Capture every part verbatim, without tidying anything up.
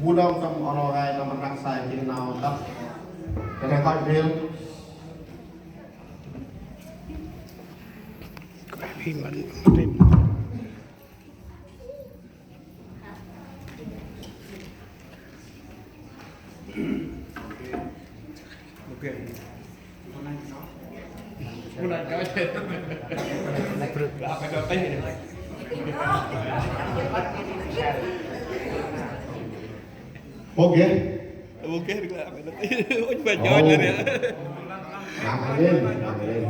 Bu nau tâm ono hai tâm rnăk sai jêng nau tât. Kena koi bil. Ok. Ok, được rồi. Ôi, phải Ồ. Cho anh. Ngạc nhiên, ngạc nhiên.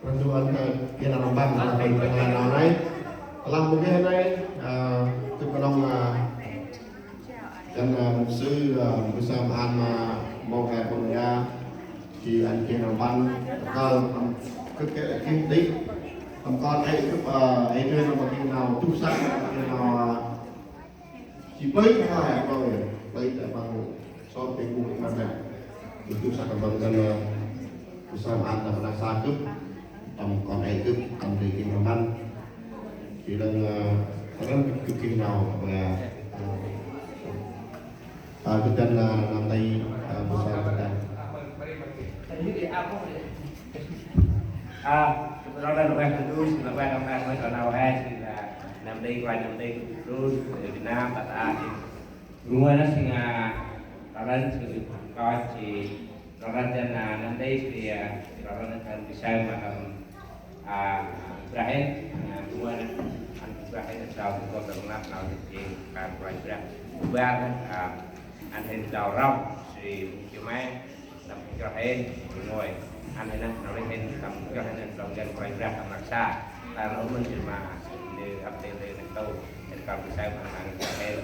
Răng du ăn, ờ, kia là răng băng, là mình, ờ, nào này. Lăng một cái này, ờ, tôi có nông, ờ, dân, ờ, mục sư, ờ, mục sư Sam An mà mong hè con nhà thì ăn kia răng băng, ờ, cái, cái, cái tí. Còn con ấy, ờ, ấy, cái nào mà kia nào, túc sắc, kia nào, ờ, Chỉ bơi thôi, bơi, bơi tại bằng sót cái bụi mà nè. Itu sa kembang kan, eh, sa ăn tâm rnăk sa gâp, tâm kon ai gâp, tâm đi kinh tâm ăn. Chỉ là, eh, kadang gâp kinh nào, eh, eh, gâp dân, eh, năm nay, eh, bơsa gâp dân. À, rồi là quay thằng Đu, là quay thằng Đu, rồi nào hay thì là năm nay quay năm nay Đu, Việt Nam, ta ta thì ngôi nó xin à, ta đến sự coi thì ta đến trên là năm nay thì à, ta đến thằng Đu Sai mà thằng à, Ibrahim, à, ngôi nó, anh Ibrahim sau thì con đồng lắm nào thì thì à, quay Ibrahim. Ba à, anh Hên Đào Rong, thì Chimay, Tâm nchroh hên, ngôi. Ăn hên nơh, nau lĕ hên, tâm nchroh hên, tâm gân Kôranh Brah, tâm rnăk sa. Ta nau mân jêh ma, nê ăp tê lê nê tô. Hên kơl kơ say ma, tâm nchroh hên.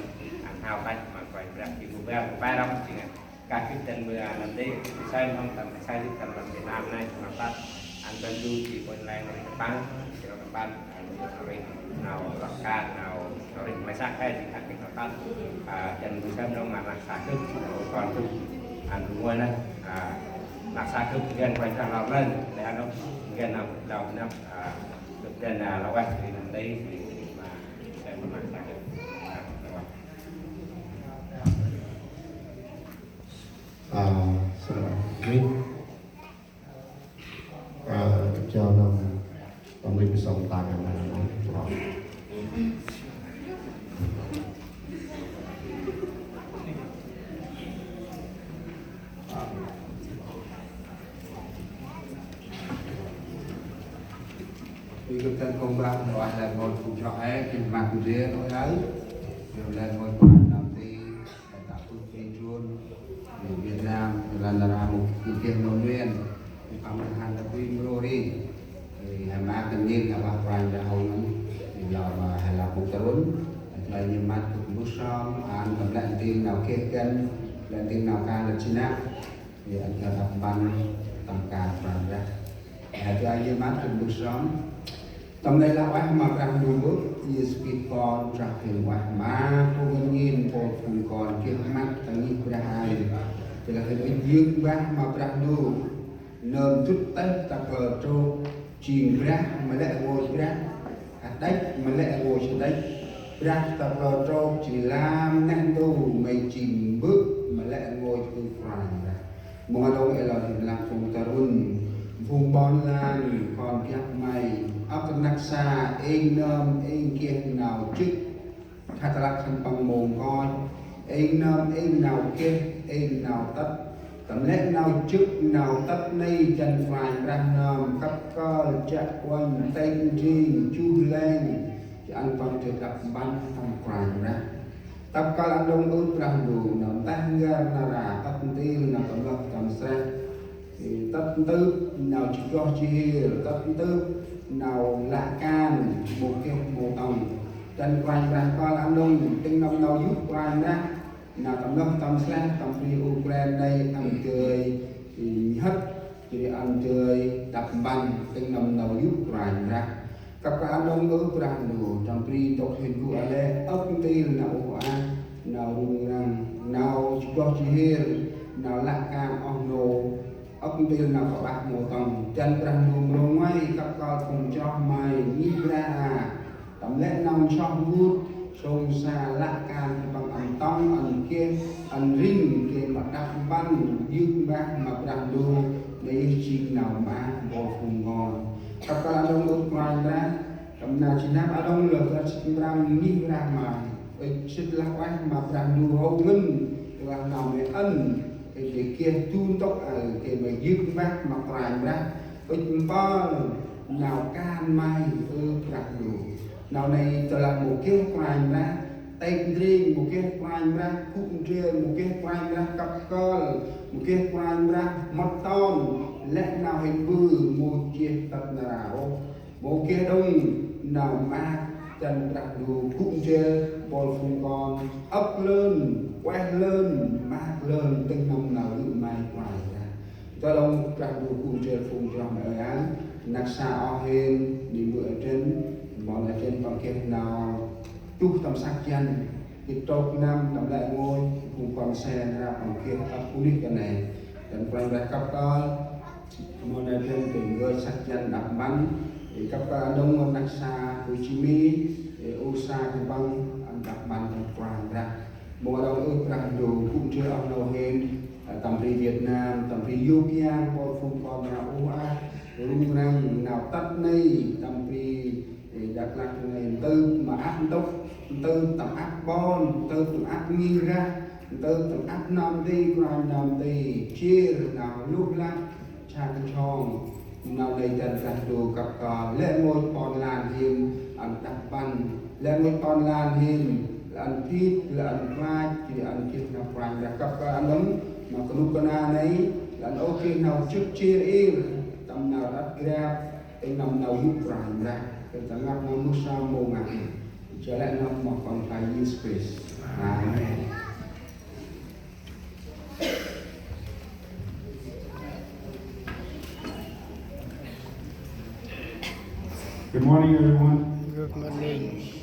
Ăn hao tăch ma Kôranh Brah, jêng bu bel, bu pai răm, jêng. Kah gĭt dăn mơ, ăn nơh tê, kơ say ma hŏm, tâm kơ say gĭt, tâm răm Việt Nam nây, tâm răm tăch. Ăn bân du, jêng kônh leng, tâm răm tăch, tâm răm tăch. Nau rêh, nau lŏ kan, nau rêh, may săk he, jêng kah gĭt nau tăn. Ơ, dăn bu sơm nau ma rnăk sa gâp, nau kon gâp. Ăn bu ngôi nơh, ơ, rnăk sa gâp, gân quay sang lŏ lơn, lĕ ăn nau, gân nau, nau, nau, ơ, gâp dăn, ơ, lŏ weh, jêng nau tê, jêng ma, jêng ma rnăk sa gâp. Ơ, sa gâp. Ơ, chào năm, năm nay mình sống tại Hà Nội. Vì cái tên công bác nó là ngồi cùng cho ai, thì mà cũng dễ thôi ấy. Rồi là ngồi cùng năm thì Tại Tạp Phước Tri Chuôn, người Việt Nam, là là là một cái tiền đồng nguyên, thì không được hàng tập viên Brody. Thì hai má cần nhìn là bác Hoàng đã hầu lắm. Thì là mà hai là một trốn. Thì là như mắt cũng bút sớm, ăn tấm lệnh tin nào kia cân, lệnh tin nào ca là chính ác. Thì ăn theo tập ban tâm ca Hoàng ra. Thì hai cho ai như mắt cũng bút sớm. Tâm lĕ lah ueh ma Brah Ndu bơh, Yêsu Krist Kon, trah hên ueh ma, phung ngăn ngên, phung phung kon, geh măt ta ngih Brah ai. Tơlah hên ŭch yơk mbah ma Brah Ndu, nơm dŭt têh ta klơ trôk, jêng Brah, ma lĕ rngôch Brah, hađăch, ma lĕ rngôch hađăch, Brah ta klơ trôk, jêng lam neh ntu, may jêng Mbơ̆, ma lĕ rngôch ư Kôranh Brah. Mong a đŏng ê lor hên lăng phung ta run, phung ƀon lan, kon biăp may, ăp rnăk sa, êng nơm, êng geh nau jê̆t, khăt rlăk khân păng mông nkoch, êng nơm, êng nau geh, êng nau tât, tâm lĕ nau jê̆t, nau tât nây, dăn Kôranh Brah nơm, kăp kơl, jă uănh, têk ndring, juh leng, jă ăn păng dơi đăp mpăn, tâm Kôranh Brah. Tăp kăl ăn đŏng ơ Brah Ndu, nau nteh n'găr nar aơ, tât ntil nau tâm lơh tâm sreh, tât ntưp nau ji goh ji hêl, tât ntưp nau lăp kan, mâu geh mâu tŏng. Dăn Kôranh Brah kăl ăn đŏng, tĭng nâm nau yô̆ Kôranh Brah, nau tâm lơh tâm sreh, tâm bri Ukraine nây, ăn dơi, nhhât, Jêh ri ăn dơi đăp mpăn, tĭng nâm nau yô̆ Kôranh Brah. Kăp kơ ăn đŏng ơ Brah Ndu, tâm bri ntŭk hên gŭ a lĕ, âk ntil nau uh ah, nau rŭng răng, nau ji goh ji hêl, nau lăp kan oh nô, âk ntil nau kƀah mâu tŏng. Dăn Brah Ndu mrô ngoai, kăp kơ phung chroh may, ngih Brah a, tâm lĕ nau nsoh ngut, Sông sa lăp kan păng ăn tŏng, ăn geh, ăn rĭng, geh ma đăp mpăn yơk mbah ma Brah Ndu, nây yơh jêng nau maak mpôl phung kon. Kăp kơl a đŏng ŭch Kôranh Brah, tâm nau jêh năp a đŏng lơh gâp sĭt mprăm ngih Brah ma, ŭch sĭt lah ueh ma Brah Ndu hŏ ngăn, lah nau mê ăn, ê, geh du ntŭk, ơ, geh ma yơk mbah ma Kôranh Brah, ŭch mpơl nau kan may, ơ Brah Ndu. Nau nây tơlah mâu geh Kôranh Brah, têk ndrêng mâu geh Kôranh Brah, gŭ ndrel mâu geh Kôranh Brah, kăp kơl mâu geh Kôranh Brah, mât ton, lĕ nau hên ƀư mâu geh tât nar aơ ôh. Mâu geh đŏng nau maak dăn Brah Ndu gŭ ndrel mpôl phung kon, âk lơn, ueh lơn, maak lơn, tĭng nâm nau yô̆ may Kôranh Brah. Tơ đŏng Brah Ndu gŭ ndrel phung chroh ma ơi ang, năk sa oh hên, ni mbơ̆ a dăn, ƀon a dăn păng geh nau tuh tâm săk jăn, gĭt trôk năm tâm lĕ ngôi, phung kon se nra păng geh âk bunuyh kơt nây. Dăn Kôranh Brah kăp kơl, ƀon a dăn geh ngơi săk jăn đăp mpăn, ê, kăp kơl a đŏng năk sa, ơ, Jimmy, ê, ur sa geh păng, ăn đăp mpăn dăn Kôranh Brah. Mâu a đŏng ơ Brah Ndu, gŭ ndrel oh nô hên, ơ, tâm bri Việt Nam, tâm bri yôk yang, mpôl phung kon nra uh ah, rŭng răng, nau tât nây, tâm bri, ê, Dak Lak nây, ntơm ma ăp ntŭk, ntơm tâm ăp ƀon, ntơm tâm ăp ngih rah, ntơm tâm ăp nơm nti, kôranh nơm nti, jêr nau luh lăp, sa kachong, nau nây dăn Brah Ndu kăp kơl, lĕ ngôi ƀon lan hên, ăn đăp mpăn, lĕ ngôi ƀon lan hên, lĕ ăn phit, lĕ ăn klach, jêh ri ăn geh nau Kôranh Brah kăp kơl a đŏng, ma kơnuk kơna nây, lĕ ăn ôh geh nau jêh jêr ir, tâm nau răt grăp, tĭng nâm nau yô̆ Kôranh Brah, kơt ta ngăp nau mưch sa mâu ngăn. Jêh lĕ nâm ma Kon Khlay Yêsu Krist. Amen. Good morning, everyone. Good morning.